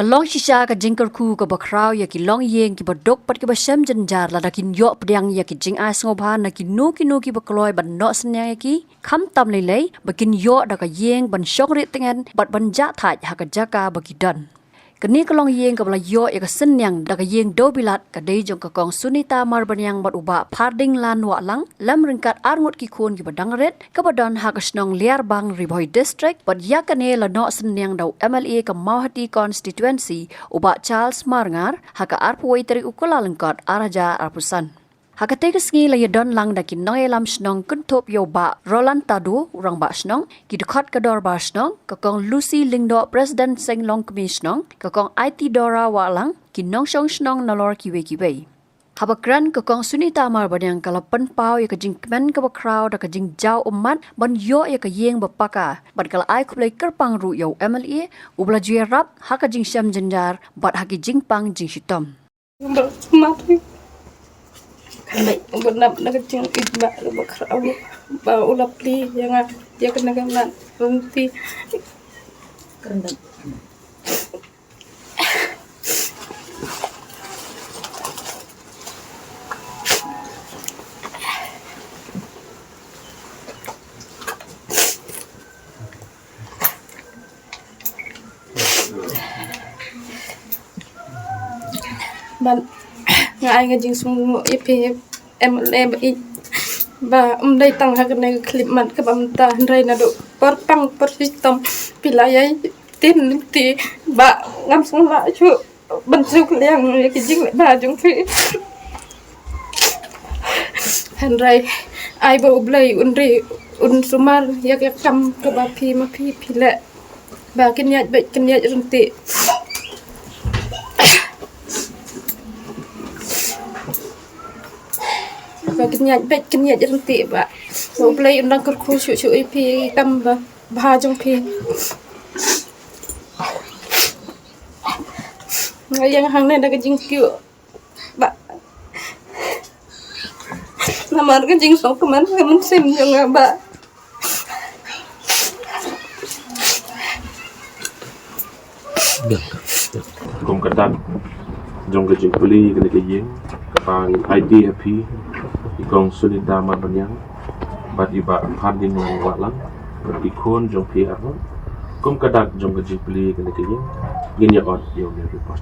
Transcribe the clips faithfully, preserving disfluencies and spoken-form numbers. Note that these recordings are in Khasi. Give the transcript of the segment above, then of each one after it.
Long shisha ka jingkyrkhu kaba khraw ïa ki longïing kiba duk bad kiba shem jynjar lada kin ïoh pdiang ïa ki jingai sngewbha na kino kino kiba kloi ban noh synñiang ïa ki, khamtam lei lei ba kin ïoh da ka ïing ban shong rieh tngen bad ban jah thait ha ka jaka ba ki don. Kane ka longïing kaba la ïoh ïa ka synñiang da ka ïing dewbilat ka dei jong ka Kong Sunita Marbaniang bad u Bah Phardinglan Wahlang, lem ryngkat arngut ki khun kiba dang rit, kaba don ha ka shnong Liarbang, Ri Bhoi District, bad ïa kane la noh synñiang da u M L A ka Mawhati Constituency, u Bah Charles Marngar, ha ka arphew wei tarik u Kyllalyngkot, ar hajar arphew san. Ha katei ka sngi la ïadon lang da ki nongïalam shnong kynthup ïa u Bah Roland Tadu, u Rangbah Shnong, ki dkhot ka Dorbar Shnong, ka Kong Lucy Lyngdoh, President Seng Longkmie Shnong, ka Kong Aiti Dora Wahlang, ki nongshong shnong nalor kiwei kiwei. Haba kren ka Kong Sunita Marbaniang ka la pynpaw ïa ka jingkmen kaba khraw da ka jingjaw ummat ban ïoh ïa ka ïing ba paka, bad ka la ai khublei kyrpang ruh ïa u M L A, uba la ju ïarap ha ka jingshem jynjar bad ha ki jingpang jingshitom. Ba mati. Kan baik ba nap na ka jingïeit ba, ba khraw ba u la plie ïa nga ïa ka na ka mat rynti. Ban nga ai nga jingsngew ïa phi M L A ba ïeit ba ym dei tang ha kane ka khyllipmat kaba mynta hynrei naduh por pang por shitom phi la ïai tin lynti ba ngam sngewlah shuh ban shu kylliang ïa ki jingleh bha jong phi. Hynrei ai ba U Blei un ri un sumar ïa ka kam kaba phi ma phi phi leh ba kin ïaid beit kin ïaid ryntih. Ba kin ïaid beit kin ïaid ryntih ba U Blei un dang kyrkhu shuh shuh ïa phi kam ba bha jong phi. Nga ïeng hangne da ka jingkyrkhu ba namar ka jingsngewkmen ka mynsiem jong nga ba. Kum ka dak jong ka jingplie kane ka ïing kaba ngi aiti ha phi i Kong Sunita Marbaniang bad i Bah Phardinglan Wahlang bad ki khun jong phi arngut. Kum ka dak jong ka jingplie kane ka ïing ngin ïa ot ïa une u report.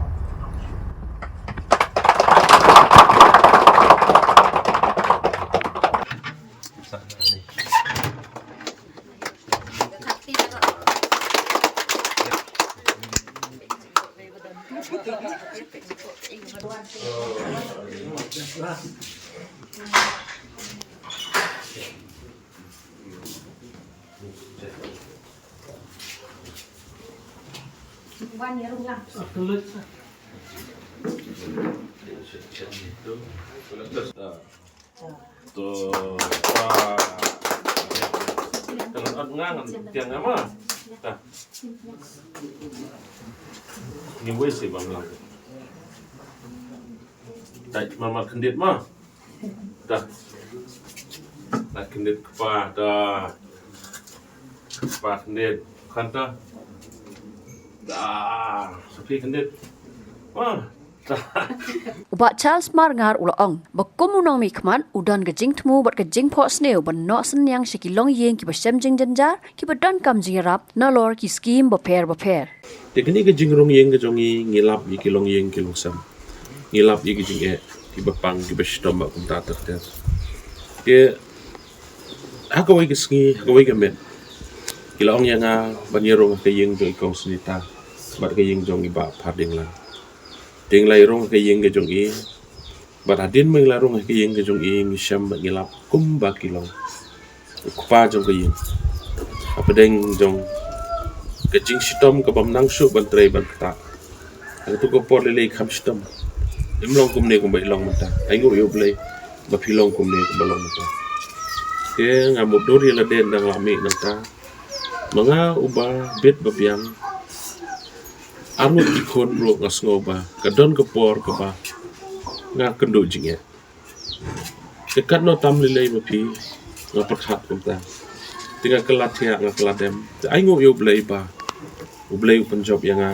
To, pa. Kan ot nga ngan tiang nga ma. Ta. Ni wei si bang lang. Ta, ma, ma khyndiat ma. Ta. Ta khyndiat kpa, ta. Kpa khyndiat, khan ta. Ta, sa phi khyndiat. Ma. U Bah Charles Marngar u la ong ba kum u nongmihkhmat u don ka jingthmu bad ka jingphohsniew ban noh synñiang sha ki longïing kiba shem jingjynjar kiba donkam jingïarap nalor ki skim bapher bapher. Te kane ka jingrung ïing ka jong ngi ngi lap ïa ki longïing ki longsem. Ngi lap ïa ki jingeh kiba pang kiba shitom bad kumta ter ter. Te ha kawei ka sngi ha kawei ka miet ki la ong ïa nga ban ïarung ha ka ïing jong i Kong Sunita bad ka ïing jong i Bah Phardinglan. Te ngi la ïarung ha ka ïing ka jong i. Bad hadien ba ngi la rung ha ka ïing ka jong i ngi shem bad ngi lap kumba ki long. U kpa jong ka ïing. Hapdeng jong ka jingshitom kaba ym nang shuh ban trei ban ktah. Ha kato ka por lei lei kham shitom. Ym long kumne kumba i long mynta. Ainguh ïa U Blei ba phi long kumne kumba long mynta. Te nga mutdur ïa lade nang la mih nangta. Ma nga uba bit ba biang. Arngut ki khun ruh nga sngew ba ka don ka por kaba nga kynduh jingeh. Te katno tam lei lei ma phi nga pyrkhat kumta. Te nga kylla thiah nga kylla dem. Te ainguh ïa U Blei ba U Blei u pynjop ïa nga.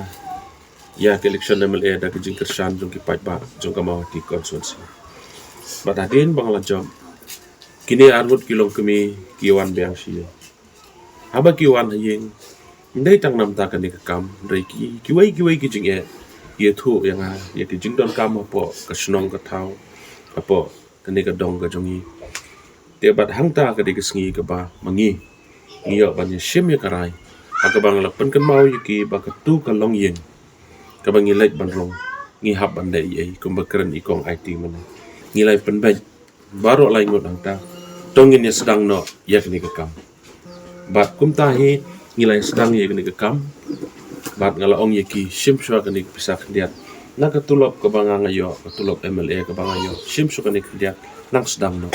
ïa ka election M L A da ka jingkyrshan jong ki paidbah jong ka Mawhati constituency. Bad hadien ba nga la jop, kine arngut ki longkmie ki wan biang sha ïing. Haba ki wan ha ïing, ym dei tang namar kane ka kam, hynrei ki, kiwei kiwei ki jingeh ki ïathuh ïa nga ïa ki jingdonkam hapoh ka shnong ka thaw, hapoh kane ka dong ka jong ngi. Te bad hangta ka dei ka sngi kaba ma ngi ngi ïoh ban ïashim ïa ka rai ha kaba nga la pynkynmaw ïa ki ba katu ka longïing kaba ngi leit ban rung, ngi hap ban leh ei ei kumba kren i kong Aiti mynne. Ngi la ïa pynbeit baroh lai ngut hangta, to ngin ïa sdang noh ïa kane ka kam. Bad kumta hi ngi la ïa sdang ïa kane ka kam. Bad nga la ong ïa ki, shim shuwa kane ka pisa khyndiat na ka tulop kaba nga nga ïoh, ka tulop M L A kaba nga ïoh, shim shuwa kane khyndiat, nang sdang noh.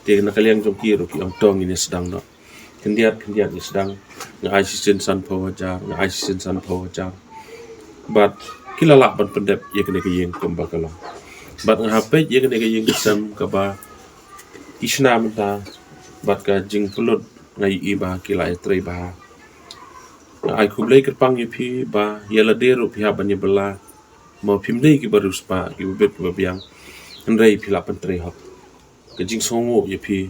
Te na ka liang jong ki ruh ki ong to ngin ïa sdang noh. Khyndiat khyndiat ngi sdang. Nga ai shisien sanphew hajar, nga ai shisien sanphew hajar. Bad ki la lah ban pyndep ïa kane ka ïing kumba ka long. Bad nga hap peit ïa kane ka ïing ka sem kaba ki shna mynta, bad ka jingpynlut nga ïohi ba ki la ïatrei bha. Nga ai khublei kyrpang ïa phi ba ïa lade ruh phi hap ban ïa bylla. Mo phim dei kiba riewspah, kiba bit kiba biang, hynrei phi la pyntrei hok. Ka jingsngewnguh ïa phi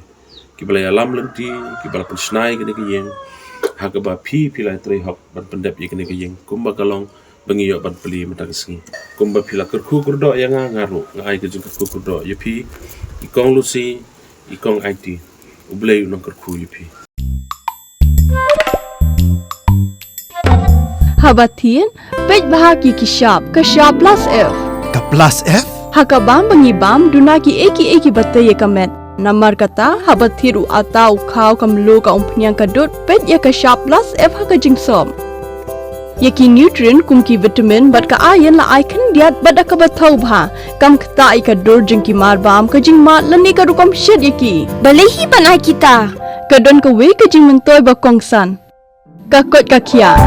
kiba la ïalam lynti, kiba la pynshna ïa kane ka ïing, ha kaba phi phi la ïatrei hok ban pyndep ïa kane ka ïing kumba ka long, ba ngi ïoh ban plie mynta ka sngi. Kumba phi la kyrkhu kyrdoh ïa nga, nga ruh nga ai ka jingkyrkhu kyrdoh ïa phi, i kong Lucy, i kong Aiti. U Blei u nang kyrkhu ïa phi. Haba thied, peit bha ki ki shap, ka shap plus F. Ka plus F? Ha ka bam ba ngi bam, duna ki ei ki ei kiba tei ïa ka met. Namar kata, haba thied u atta, u khaw, ka mluh, ka umphniang, ka dud, peit ïa ka shap plus F ha ka jingsop. Ïa ki nutrient kum ki vitamin bad ka iron la ai khyndiat bad da kaba thaw bha. Kam ktah ïa ka dur jong ki marbam, ka jingmad lane ka rukom shet ïa ki. Balei hi ban ai kita? Ka don kawei ka jingmyntoi ba kongsan. Ka koit ka khiah.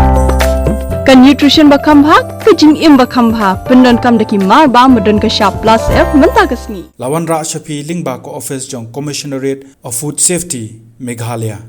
Ka nutrition ba kham bha, ka jingim ba kham bha. Pyndonkam da ki marbam ba don ka shap plus F mynta ka sngi. La wanrah sha phi lyngba ka office jong Commissionerate of Food Safety, Meghalaya.